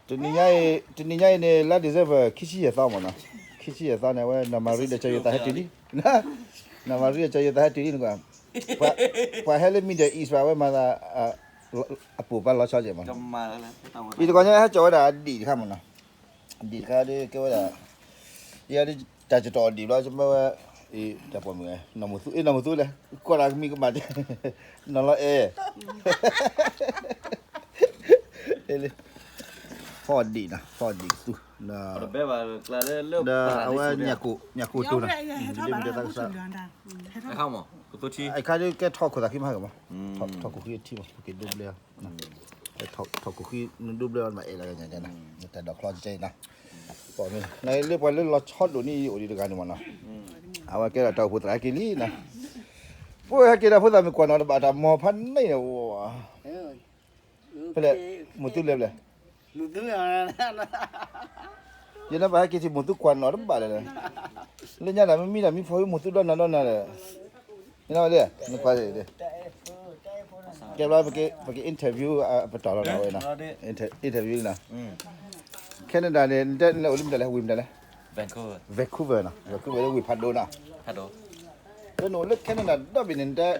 တနံၤညါအံၤ, တနံၤညါအံၤန့ၣ် လါ December ခံဆံယဲၢ်သီမ့ၢ်နီၤ, ခံဆံယဲၢ်သီန့ၣ် အဝဲ နီၢ်မၤရံဒီးကၠီယိၤသးဟဲတုၤလံ, နီၢ်မၤရံဒီးကၠီယိၤသးဟဲတုၤလံနကွၢ်, ပှၤဟဲလၢ Middle East ဘၣ် အဝဲမၤသး အပူၤပာ်လီၤဆီကဲးမ့ၢ်နီၤ, အံၤတကီၢ်ညါဟဲကၠီၤဝဲဒၣ်အဒံးတခါမ့ၢ်နီၤ, အဒံးတခါဒီးကဲဝဲဒၣ်, ယဲဒ်တၢ်ကတီၤအဒံးဘျီ မ့ၢ်ဝဲ, အံၤတၢ်ပိာ်မုၣ်, နီၢ်မူသူ, အ့ နီၢ်မူသူလဲၣ်, ကွၢ်တၢ်ကမံၤကမၣ်, နီၢ်လီၤအဲၣ် ဖီအဒံးနီၤ, ဖီအဒံးကသူ, ဒီးအဝဲ ညၣ်ကိၢ်တိၤနီၤ, ဒ်မ့ၢ်တၢ်သးကစၢ်, အခါဒ်ကဲထီၣ်ခိၣ်သးခံမးကမး, ထီၣ်ခိၣ်ဃံအထံမး ပက့ၤဒိဘျဲ, ထီၣ်ခိၣ်ဃံနဒိဘျဲအီၤ နမၤအဲၣ်လီၤကညါကဲနီၤ, တၢ်ဒိးချီကဲအံၤနီၤ, ပှၤလၢလီၤဆီဒိၣ်န့ၣ်ယအိၣ်ဒံးတဂၤန့ၣ်မ့ၢ်နီၤ, အဝဲကဲဒၣ်တၢ်အိၣ်ဖှိၣ်သရၣ်က့ၤလံနီၤ, ပှၤဟဲက့ၤဒီးဖိသၣ်မုၣ်ကွၢ်နီၣ်တဘၣ်တၢ်မိၢ်ဖးန့ၣ်န့ၣ်, ဖဲလဲၣ်, မူသူလဲၣ်ဖဲလဲၣ်, ယနဘၣ်ဟဲက့ၤထံၣ်မူသူကွၢ်နီၣ်တဘၣ်လဲၣ်, လၢညါတၢ်မ့ၢ်မံတၢ်မံဖီမူသူဒီနၤဒီနၤဒီး, နကွၢ်, ကဲဘျီ ပက interview ပတီၢ်လီၤနီၤဝဲနီၤ, interview နီၤ, Canada န့ၣ် နအိၣ်လၢမတၤလဲၣ်, ဝ့ၢ်မတၤလဲၣ်, Vancouver နီၤ, Vancouver လၢဝ့ၢ်ဖးဒိၣ်နီၤ, လၢနအိၣ်လၢ Canada ဒီဘ့ၣ်န့ၣ်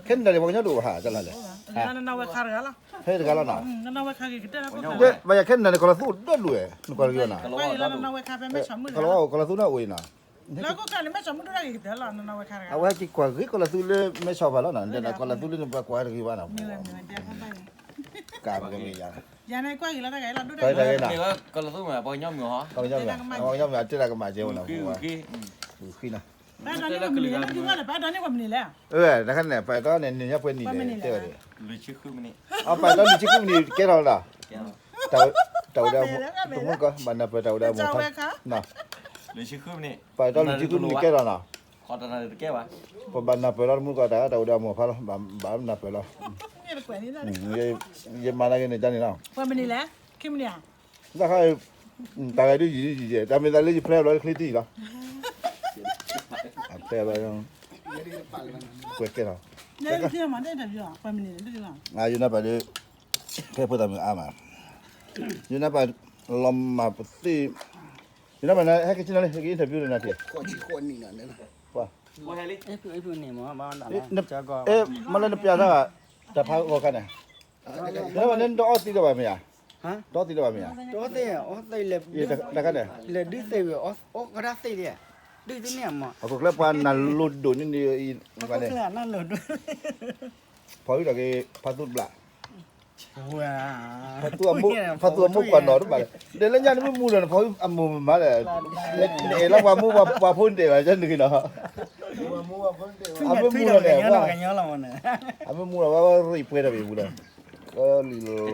Canada န့ၣ် ပှၤကညီတအိၣ်ဘၣ်ဟးတၢ်လီၤလဲၣ်, ဖဲတဂၤလီၤနီၤ, ဘၣ်ယၤ Canada န့ၣ် ကီၢ်လီၤသူအိၣ်ဒီဒူၣ်ဝဲ, နကွၢ်တဂ့ၤနီၤ, ကီၢ်လီၤဝါအိၣ်ကီၢ်လီၤသူန့ၣ်အိၣ်အံၤနီၤ, အဝဲဟဲက့ၤကွၢ်ဂ့ၤကီၢ်လီၤသူလၢမဲဆီၣ်ဖးလီၤနီၤ, ကီၢ်လီၤဝါက့ၤကွၢ်ဂ့ၤကီၢ်လီၤသူလၢမဲဆီၣ်ဖးလီၤနီၤ, ဒီးကီၢ်လီၤသူလၢန့ၣ် ပှၤကွၢ်တဂ့ၤဘၣ်နီၤ, ကၢ်ပကမ့ၢ်ယၤ, ကၢ်ပကမ့ၢ်ယၤ, ကီၢ်လီၤသူမ့ၢ်ပှၤကညီမုၣ်ဟီ, ပှၤကညီမုၣ် အတဲတၢ်ကမၣ်ကဲဝဲနီၤ, ဃံနီၤ, တၢ်ခါန့ၣ် ပှၤအဲၣ်တီန့ၣ် နံၤညါပှဲၤနံၤလဲၣ်, တဲဝဲဒၣ်, ပှၤအဲၣ်တီလွံၢ်ဆံဃုမံးနံး, ကဲထီၣ်လီၤ တၢ်အိၣ်ဒီးတမူတကိး ဘၣ်နၢ်ပၢၢ်တၢ်အိၣ်ဒီးအမိၢ်ဖး, ပှၤအဲၣ်တီလွံၢ်ဆံဃုမံးနံးကဲထီၣ်နီၤ, ပဘၣ်နၢ်ပၢၢ်လီၤတမူတကိး တၢ်အဲၣ်တီအိၣ်ဒီးအမိၢ်ဖးလီၤ, ဘၣ်နၢ်ပၢၢ်လီၤ, ယမၤနာ်က့ၤန့ၣ်ကန့ၣ်လီၤ, တၢ်ခါ တၢ်ဂဲၤဒုးယံာ်ဒုးယံာ်ယဲၢ် တၢ်မ့ၢ်သးလၢယဖျဲဘျီချ့တံၢ်လီၤ, ဖျဲဘျီ, ကွဲးကဲလီၤ, ယိၤနါပၤဒုး, ခဲဖိသၣ်မုၣ်အါမး, ယိၤနါပၤ, လီၤမၢ်ပသ့ၣ်, ယိၤနါပၤ ဟဲက့ၤဆ့ၣ်နီၤလံ ဟဲက့ၤ interview လၢနၤထံၣ်, မ့ၢ်လၢနပျးတၢ်, တၢ်ဖးဂီၤခါန့ၣ်, ယိၤနါပၤန့ၣ် တအီသံးဒီးဘၣ်မ့ၢ်ဧါ, တအီသံးဒီးဘၣ်မ့ၢ်ဧါ, တၢ်ခါန့ၣ်, လဲၤဒုးသ့ၣ်ဝဲ, ဒုးသ့ၣ်ဝဲ, ဒုးသ့ၣ်န့ၣ်မး, ဟီၣ်ခိၣ်ချၢပှၤနၢ်လိၤဒိၣ်န့ၣ်, ဖီအံၤဒီးက့ၤ ဖါသူတဘျး, ဖါသူအမိၢ်ကွၢ်နီၣ်တဘၣ်လဲၣ်, ဒီးလၢညါနမ့ၢ်မူဒီးနဖီအမိၢ်မမၤလဲၣ်, နအဲၣ်လီၤပှၤမိၢ်ပှၤဖိနတဲာ်ဘၣ် ကန့ၣ်နီၤ, အမ့ၢ်မူဒီးန့ၣ်, အမ့ၢ်မူဒီး ပှၤရံၣ်ပှဲၤတၢ်ဘၣ်ပူၤဒီး, လီၤ,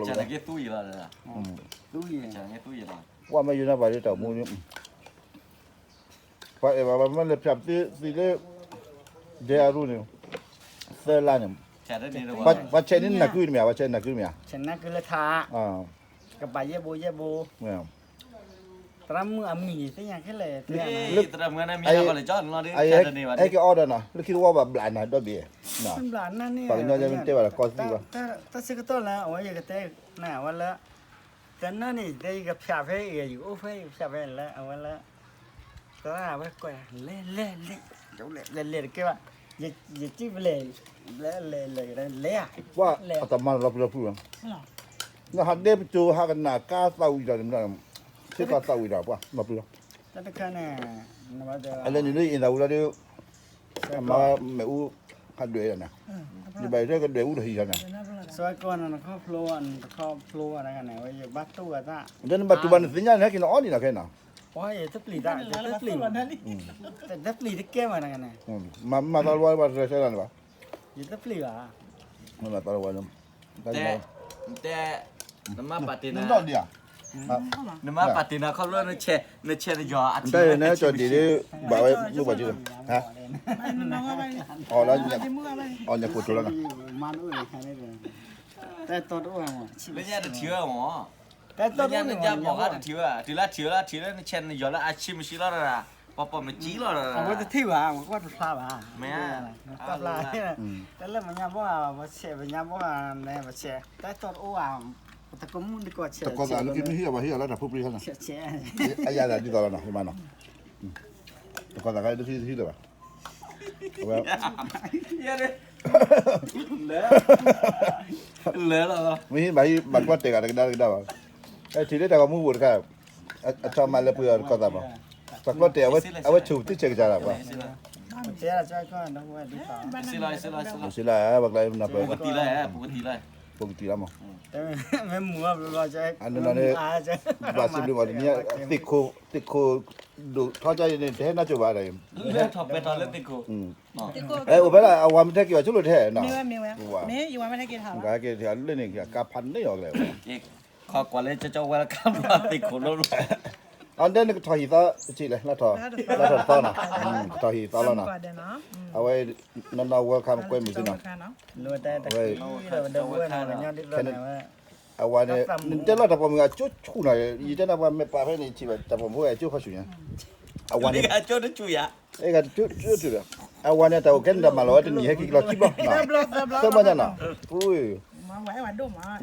ပှၤမ့ၢ်ယိၤနါပၤဒ်တၢ်အိၣ်မူန့ၣ်, ပှၤအဲၣ်ဘၣ်ပှၤမ့ၢ်လဲၤဖျါသံလၢ ဒဲအရူန့ၣ်, သၢလါန့ၣ်, ပှၤဆဲးန့ၢ်နၢ်ကုတမ့ၢ်ဧါ, ပှၤဆဲးနၢ်ကုတမ့ၢ်ဧါ, ဆဲးနၢ်ကုလၢထါ, ကပၤယဲၢ်ဘိယဲၢ်ဘိ, သရၣ်မုၣ်အမံၤန့ၣ် သ့ၣ်ညါခဲလၢာ်, သရၣ်မုၣ်န့ၣ်မံၤဟဲကီးလၢကၠီနီၤ, ဟဲက့ၤအီၣ်ဒီးနီၤ လၢခံတဝီဘၣ်ဘျးနၤဒီဘ့ၣ်, ပှၤကညီမ့ၢ်တဲဘၣ်ဒီးကီသံဘၣ်, တၢ်ဆၢကတီၢ်လၢအဝဲယကတဲ, အဝဲလၢ တနၢ်န့ၣ် တဲယကဖျးဖဲအံၤ ယကအိၣ်ဖဲယကဖျးဖဲလၢ အဝဲလၢ သရၣ်ဝဲကွၢ် လဲၤလဲၤလဲၤ, လဲၤလဲၤတကဲဘၣ်, ယစံၣ်ပလဲၤ, လဲၤလဲၤလဲၤလဲၤဧါ, ပှၤအတၢ်မၤလီၤပျံၤလီၤဖုးလီၤ, နဟးဒဲပစိၤဟးကနၣ်ကါသးဝံၣ်ဒီးန့ၣ်, ဆ့ကီၢ်သးဝံၣ်ဒီးပှၤလီၤပျံၤလီၤ, အလဲၤနုာ်လၢအံၤသးဝံၣ်လီၤဒီး အမၤမ့ၣ်အူ ဟးဒွဲၣ်ဒၣ်န့ၣ်, ယဘၣ်ယတဲကဒွဲၣ်အူဒီးဟံၣ်လီၤန့ၣ်, နခီဖျိ, နခီဖျိဝဲတခါန့ၣ် ဝဲယဘၣ်တူၢ်ဝဲသၣ်, ဒီးနဘၣ်တူၢ်ဘၣ်နသ့ၣ်ညါန့ၣ် ဟဲက့ၤနအီၣ်ဒံးနီၤခဲနီၤ, တပျံၤ, တပျံၤတကဲဘၣ်န့ၣ်, မၤသးလဝါဘၣ်တရဲၣ်ဆဲလၢန့ၣ်ဘၣ်, ယတပျံၤဘၣ်, မၤသးလဝါ, တဲ, နမၤပာ်တ့ၢ်နၤ, နမၤပာ်တ့ၢ်နၤခီဖျိ နဆဲးနယီၤအထံၣ်, နကၠီၣ်တ့ၢ်ဒ်, ဘၣ်ဝဲမုၢ်ပှၤကၠိ, အီၣ်လၢ, အီၣ်ညၣ်ကိၢ်တိၤလီၤ, တၢ်တီတအိၣ်, လၢညါတထံၣ်ဝဲမး, တၢ်တီတအိၣ်န့ၣ် နကဘီၣ်ဃါတထံၣ်ဝဲ, တုၤလၢထံၣ်ဝဲလၢထံၣ်လၢနဆဲးနယီၤလၢအဆံမ့ၢ်ဆံလီၤဒီး, ပှၤပိာ်မ့ၢ်ကံလီၤဒီး, အဝဲတထံၣ်ဘၣ်, အဝဲကွၢ်တဖျါဘၣ်, မ့ၢ်, တၢ်လၢပညါဘီၣ်ဧါ, ပဆဲးပညါဘီၣ်ဧါ, ပဆဲး တၢ်တီတအိၣ်ဧါ, တကိးသးလၢခံမ့ၢ်ဟံးအီၤဘၣ် ဟံးအီၤလၢတၢ်ဖိပြံခါန့ၣ်, အယၤသးဒ်သိးလီၤနီၤ ယမၤနီၤ, တကိးသးခါတဟံးတဟံးလၢၤဘၣ်, အဝဲ မ့ၢ်ဟံးဘၣ်ဟံးဘၣ်ကွၢ်တဲာ်ဂၤတကဒါတကဒါဘၣ်, ထံၣ်လၢတၢ်ဂီၤမူပူၤတခါ, အဆီမၤလၢပှဲၤအီၤတကိးသးဘၣ်, ပှၤကျီတဲာ်အဝဲဆူၣ်တ့ၢ်ဆဲးကစၢ်လၢပှၤ ပကတံလၢ, ပကတံလၢမး, မ့ၢ်မူၤဘျီဘျီ, ဘၣ်စံးဘျုးမးတနံၤ, သ့ၣ်ခိၣ်, သ့ၣ်ခိၣ်ဒိၣ်ထီကါအံၤန့ၣ် တဟဲနါစိၤဘၣ်ဒီး, အိၣ်ဖဲဒၣ်အဝၤမ့ၢ်တဟဲက့ၤအီၤဆိလိာ်တဟဲနီၤ, ကဟဲက့ၤတဟဲလၢန့ၣ် ကါဖးန့ၢ်အီၤကလဲာ်, ခီကွၢ်လၢကၠီကၠီဝဲလၢခါဘျီသ့ၣ်ခိၣ်လိလိၤ, အဒဲနကထီၣ်ဟံၣ်သီ, လၢထီၣ်တသီနီၤ, ကထီၣ်ဟံၣ်သီလီၤနီၤ, အဝဲ နီၢ်နီၢ် welcome ကွဲမုာ်စ့ၢ်နီၤ, အဝဲ အဝဲန့ၣ် နတဲလီၤတၢ်ပိာ်မုၣ်အကၠိဆူၣ်နီၤ, ယတဲနၤပှၤမဲာ်ပာ်ဖဲန့ၣ် ဆံးဘၣ်တၢ်ပိာ်မုၣ်ဖိအကၠိဖီဆူၣ်ညါ, အဝဲန့ၣ် အကၠိတဆူၣ်, အဝဲန့ၣ် တၢ်အိၣ်ကဲန့ၣ် တၢ်မၤလီၤဝဲတနံၣ်ဟဲက့ၤကလီၤခံဘျီ, သၢဘျီညါနီ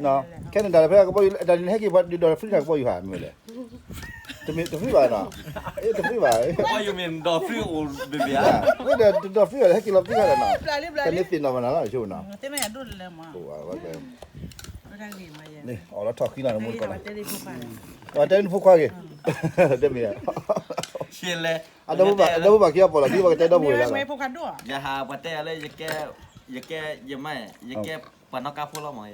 ၤ, ခဲန့ၣ်တၢ်ဖဲကဘီယူၤ တၢ်နဟဲက့ၤပှၤဒုးဒီး free တၢ်ကဘီယူၤဟးမ့ၢ်လဲၣ်, တ free ဘၣ်နီၤ, တ free ဘၣ်, ကဘီယူၤမ့ၢ်ဒီး free အိၣ်ဘ့ၣ်ဘ့ၣ်ဧါ, တဒီး free ဘၣ် ဟဲက့ၤလီၤ free ခါဒီးနီၤ, တၢ်န့ၣ်သ့ၣ်နီၣ်ဘၣ်နၤလီၤ ဆိနီၤ, အီၣ်လီၤထီၣ်ဃံလီၤနမူတကိး, တဲနဖိခွါဂ့ၤ, တဲမ့ၢ်, အဒီပုၢ်ဘၣ်ခံအပီၢ်လီၤ ဒ်ပကတဲဒီပုၢ်ဝဲၢ်လီၤ, ယဟးပှၤတဲယၤလၢ ယကဲ, ယမါ, ယကဲပှၤနီၣ်ကါဖိလီၤမး,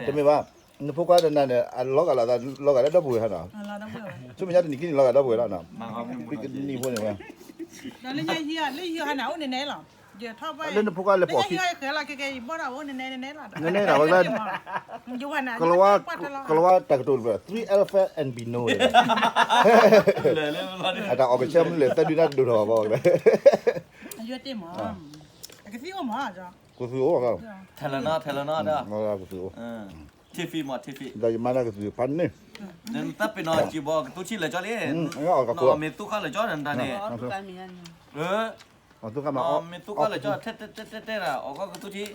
တမ့ၢ်ဘၣ်, နဖိခွါတနၤန့ၣ် အလီၤဂာ်လီၤသး လီၤဂာ်လၢဒီပုၢ်ဝဲၢ်ဟါနီၤ, ဆူမဲာ်ညါတနံၣ်ခံန့ၣ် လီၤဂာ်ဒီပုၢ်ဝဲၢ်လီၤနီၤ, နံၣ်ဖိန့ၣ်ဝဲ လၢနဖိခွါလဲၤပိာ်ခံ, နနဲနၤဝဲကျါ, ကလၤဝါတၢ်ကတိၤတဖျၢၣ် three elephant and Beano အတၢ်အီၣ်ကဆၢမနုၤလဲၣ် သၢဒုနၢ်တဒိၣ်ထီၣ်ဘၣ်ဘီ, ကသူအိၣ်, ကသူအိၣ်, ဒီးယမါတၢ်ကသူအိၣ်ဖးန့ၣ်, တၢ်ယမါတၢ်ကသူဖးန့ၣ်, မ့ၢ်သူၣ်ခါလၢကၠီန့ၣ်တၢ်န့ၣ်, မ့ၢ်သူၣ်ခါလၢကၠီ, ထဲထဲထဲထဲ အီၣ်ကီၢ်ကသူထံ,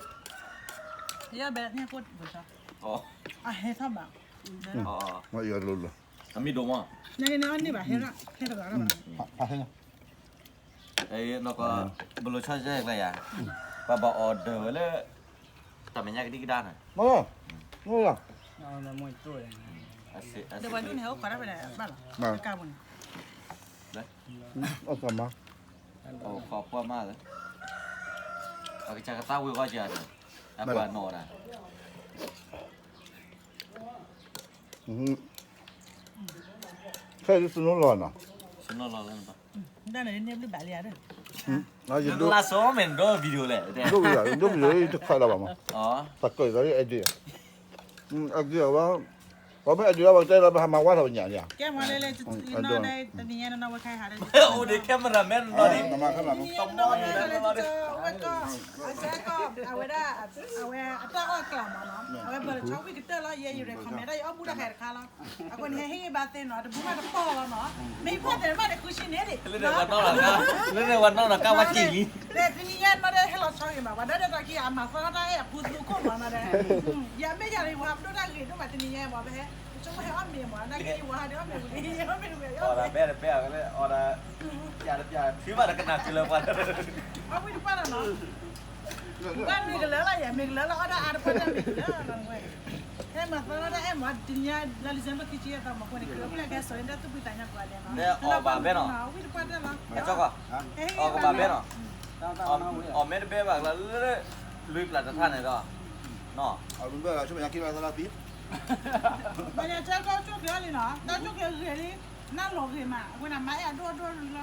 အဟဲထီၣ်ဘၣ်, အမံၤဒိၣ်မး, နကန့ၣ်အီၣ်န့ၢ်ဘၣ်ဟဲ, ဟဲတဂၤလီၤဘၣ်, နီၢ်ကီၢ်, ဘလိၤဆီစဲကျါယၤ, ပှၤဘၣ်အီၣ်ဒၢးဝဲလၢ တၢ်မဲာ်ညါကဒံကဒါန့ၣ်, ဒီးပှၤဒိၣ်န့ၣ် ဟဲအိၣ်ခိးတၢ်ဖဲလဲၣ်ဘၣ်လီၤ, ကါပူၤန့ၣ်, အိၣ်ခိးပှၢ်မးလၢ, ပှၤကစၢ်ကသါဝံၤဂီၢ်ကၢန့ၣ်, အပှၤနီၣ်ဒၣ် ခဲအံၤ snow လီၤနီၤ, snow လီၤလၢ, လါစီမ့ၢ်ဒိ video လဲၣ်, ဒိ video တခါလၢၤဘၣ်မး, တၢ်ကၢၢ်သး edit, edit ဝဲ, ပှၤမ့ၢ် edit လီၤ ပှၤကတဲလီၤ ပဟးမၤဝါထီၣ်ပညၣ်န့ၣ်, ကဲမၤလဲၣ်လဲၣ်, တနံၤညါနီၢ်နီၢ်ဝဲခါဟးဒီး, အိၣ်ဒံး camera man နီၤ, တနံၤညါနီၢ်နီၢ်ဒီး, ဝဲကီၢ်, အဝဲဒၣ်, အဝဲအတၢ်အီၣ်ကျးမးနီၤ, အဝဲဘၢၣ်လၢဆီဝံၣ်ကတၢၢ်လီၤ, ယဲယရဲ comment တၢ် ယအီၣ်ဘူၣ်တၢ်ဃဲတခါလီၤ, အဃိန့ၣ် ဟဲဟ့ၣ်ဂံၢ်ဘါသ့နီၤ, တဘူၣ်မးတပီၢ်လီၤနီၤ, မ့ၢ်ဖီၣ်တဲာ်မးန့ၣ် ဃုဆံန့ၣ်လံ, လၢန့ၣ်ဝဲနီၢ်နီၢ်ကါဝဲက့ၤလံ, တနံၤညါနီၢ်ဒီးဟဲလီၤဆီဂ့ၤမး, ပှၤဒီးတၢ်ခံအမၤသီတၢ်အဲၣ်အဖိသူခိၣ်မးနီၤဒီး, ယမ့ၢ်ယၤလံ ဝဲဒိၣ်တၢ်ဂ့ၤဒိၣ်မး တနံၤညါမး ပဟဲ, ဆိကမိၣ်ဟဲအီၣ်မ့ၤမး, နာ်က့ယဝၤဒီးအီၣ်မ့ၤဝံၤလံ, ယအီၣ်မ့ၤဝံၤ အီၣ်ဒီး, ပျးတပျး ထုဘၣ်တကနၣ်ထုလၢပှၤ, အဝံတပှၢ်လီၤနီၤ, ဘၣ်မ့ၤကလၢလီၤယဲ မ့ၤကလၢလီၤ အီၣ်ဒၣ်အါတပှၢ်တၢ်မ့ၤကလၢလီၤဝဲ, ဟဲမၤသီလီၤတၢ်အဲၣ်မး တနံၤညါ လါ December ခံဆံယဲၢ်သီမး အဃိန့ၣ် ကြၢးဖျဲၣ်ကဲ စိၤန့ၣ် တၢ်သူၣ်ဖှံသးညီကိးဂၤဒဲးနီၤ, အီၣ်ဘၣ်ဘဲနီၤ, အဝံတပှၢ်တၢ်လီၤ, အီၣ်ကဘၣ်ဘဲနီၤ, အီၣ်မ့ၢ်တဘဲဘၣ်လၢ လွံၢ်ပျၢ်တထါန့ၣ်ဒီး, နီၤ, ဘၣ်ဆၢကီၢ်ဆိၣ်ကျဲၤလံနီၤ တၢ်ဆိၣ်ကျဲၤဂ့ၤလံ, နၢ်လီၤဂ့ၤမး အဃိန့ၣ် မၤအဲၣ်အဒိၣ်အဒိၣ်လီၤ,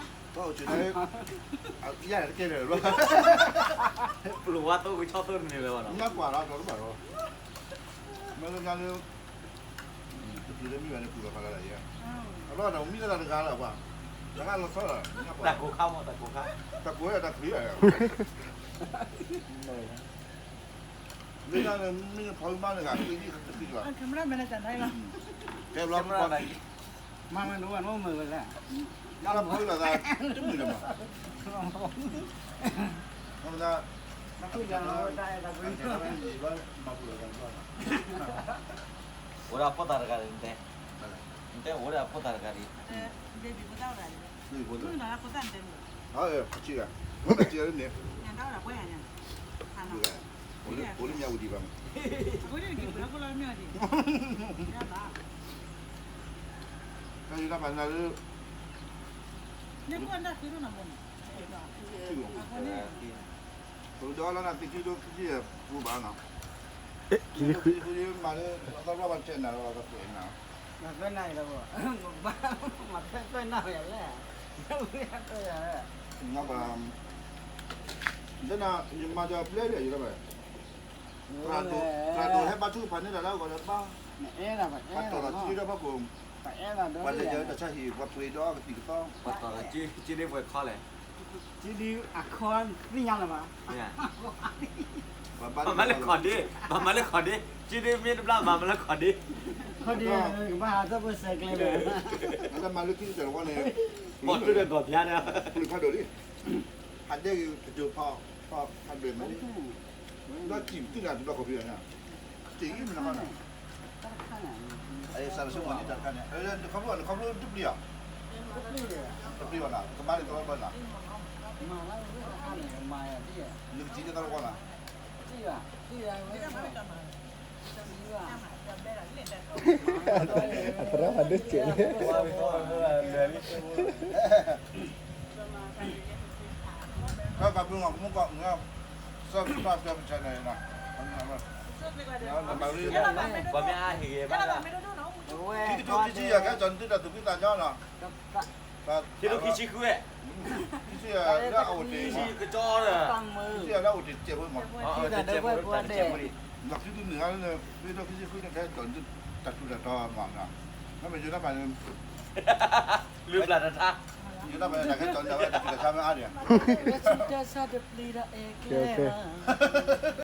ယၤတကဲလၢၤဘၣ်, ပလိာ်ဝါသိကဆီသိတန့ၢ်လၢၤဘၣ်နီၤ, နကွၢ်လီၤ ဒီးတဘၣ်လီၤ, မ့ၢ်လၢညါလၢ တချုးလၢမံဘၣ်န့ၣ် ပူၤလီၤဖးလၢယဲ, အဘၣ်ဒီးမံလၢတၢ်တဂၤလၢၤပှၤ, တဂၤလီၤဆီလီၤ, တၢ်ကိၢ်ခါမး တၢ်ကိၢ်ခါ, တၢ်ကိၢ်ဝဲတၢ်ချံ, မ့ၢ်ဒၣ်လၢမံဖီမံမးန့ၣ် တဃံလီၤ, ကဲဘျီမး မၤမနုၤဝဲနီၢ်မုာ်ဝဲလဲၣ်, မၤမနုၤဝဲသး တမုာ်လၢၤမး, မၤမနုၤ, မၤပူၤလီၤသးဘျီနီၤ, အိၣ်ဒီးဖိသၣ်တဂၤန့ၣ်တဲ, နတဲအိၣ်ဒီးဖိသၣ်တဂၤန့ၣ်, အိၣ်လၢမၠၣ်ဝတံၤဘၣ်မး, ပဒီးလီၤနၤသ့ၣ်ခံဒိၣ်ခံဆံပူၤဘၣ်နီၤ, မၤလၢအသီရၣ်ဘၣ်တဲနၤလီၤ ကသ့ၣ်နၤ, မၤသၢနၢ်ရံၣ်လီၤ, မၤသၢနၢ်ရံၣ်လဲၣ်, ယမၤတၢ်ပျဲလၢယလၢဘၣ်, သရၣ်ဒိၣ်ဟဲဘါထုကဖၣ်န့ၢ်တၢ်လၢအဂီၢ်လၢဘါ, ပှၤတီၢ်ထီၣ်စုဒုဒီးဖီခိၣ်, ပှၤလဲၤယၤတၢ်ဆါဟံၣ် ပှၤပှ့ၤဒီးကသံၣ်ကသီ, ပှၤတီၢ်ထီၣ်စုဒုဒီးဖီခိၣ်လဲၣ်, စုဒုအခီသ့ၣ်ညါလၢၤဘၣ်, ဘၣ်မၤလၢခီၣ်ဒ့, ဘၣ်မၤလၢခီၣ်ဒ့, စုဒုမ့ၢ်တဘျါဘၣ်မၤလၢခီၣ်ဒ့, ကဘၣ်ဟးထီၣ်ပၢၢ်ဆၢကျဲလၢ, မၤလၢခံတၢ်တဝီန့ၣ်, မီၢ်တုၤဒီးဂီၢ်ဖျါဒီး, ဖးဒိၣ်လံ, ဟးဒဲက့ၤကတိၤဖီဖီဖးဒိၣ်မးလံ, ဒီးစံၣ်တုၤလၢတဘျီခီၣ်ဖံး, စံၣ်အံၤမနုၤခီနီၤ, စးလၢဆိကမိၣ်န့ၣ်တၢ်တခါန့ၣ်, နခီဖျိနခီဖျိတပျံၤအီၤ, တပျံၤဘၣ်နီၤ, ကမၤလၢသီဘၣ်နီၤ, နကစံၣ်လၢသီတဝီနီၤ, အသရၣ်ဟးဒိၣ်စဲးလံ, ကဘုမူကီၢ်, subscribe ကဲပ channel နီၤ, ပှၤမ့ၢ်အါဟ့ၣ်ဂ့ၤဘၣ်, ခံကထိခံဆံယဲၢ် ကဲကီၤနသုတၢ်သူၣ်ဖှံသးညီနီၤ, ခံကထိခံဆံဃု, ခံဆံယဲၢ်လၢအအိၣ်တ့ၢ်, ခံဆံယဲၢ်လၢအအိၣ်တ့ၢ်တစဲးဖိမး, တစဲးဖိ, ခံဆံနွံဂၤလၢ ခံကထိခံဆံဃုန့ၣ် ကဲကီၤနသုတၢ်ထူးတၢ်တီၤမး, မ့မ့ၢ်ယိၤနါပၢ်န့ၣ် လုၢ်ပျၢ်တထါ, ယိၤနါပၢ်န့ၣ် တၢ်ကဲကီၤနသုတၢ်ထူးတၢ်တီၤမ့ၢ်အါဒံး, တၢ်ဆူးတၢ်ဆါတပျံၤဒီးအဲၣ်ကဲ,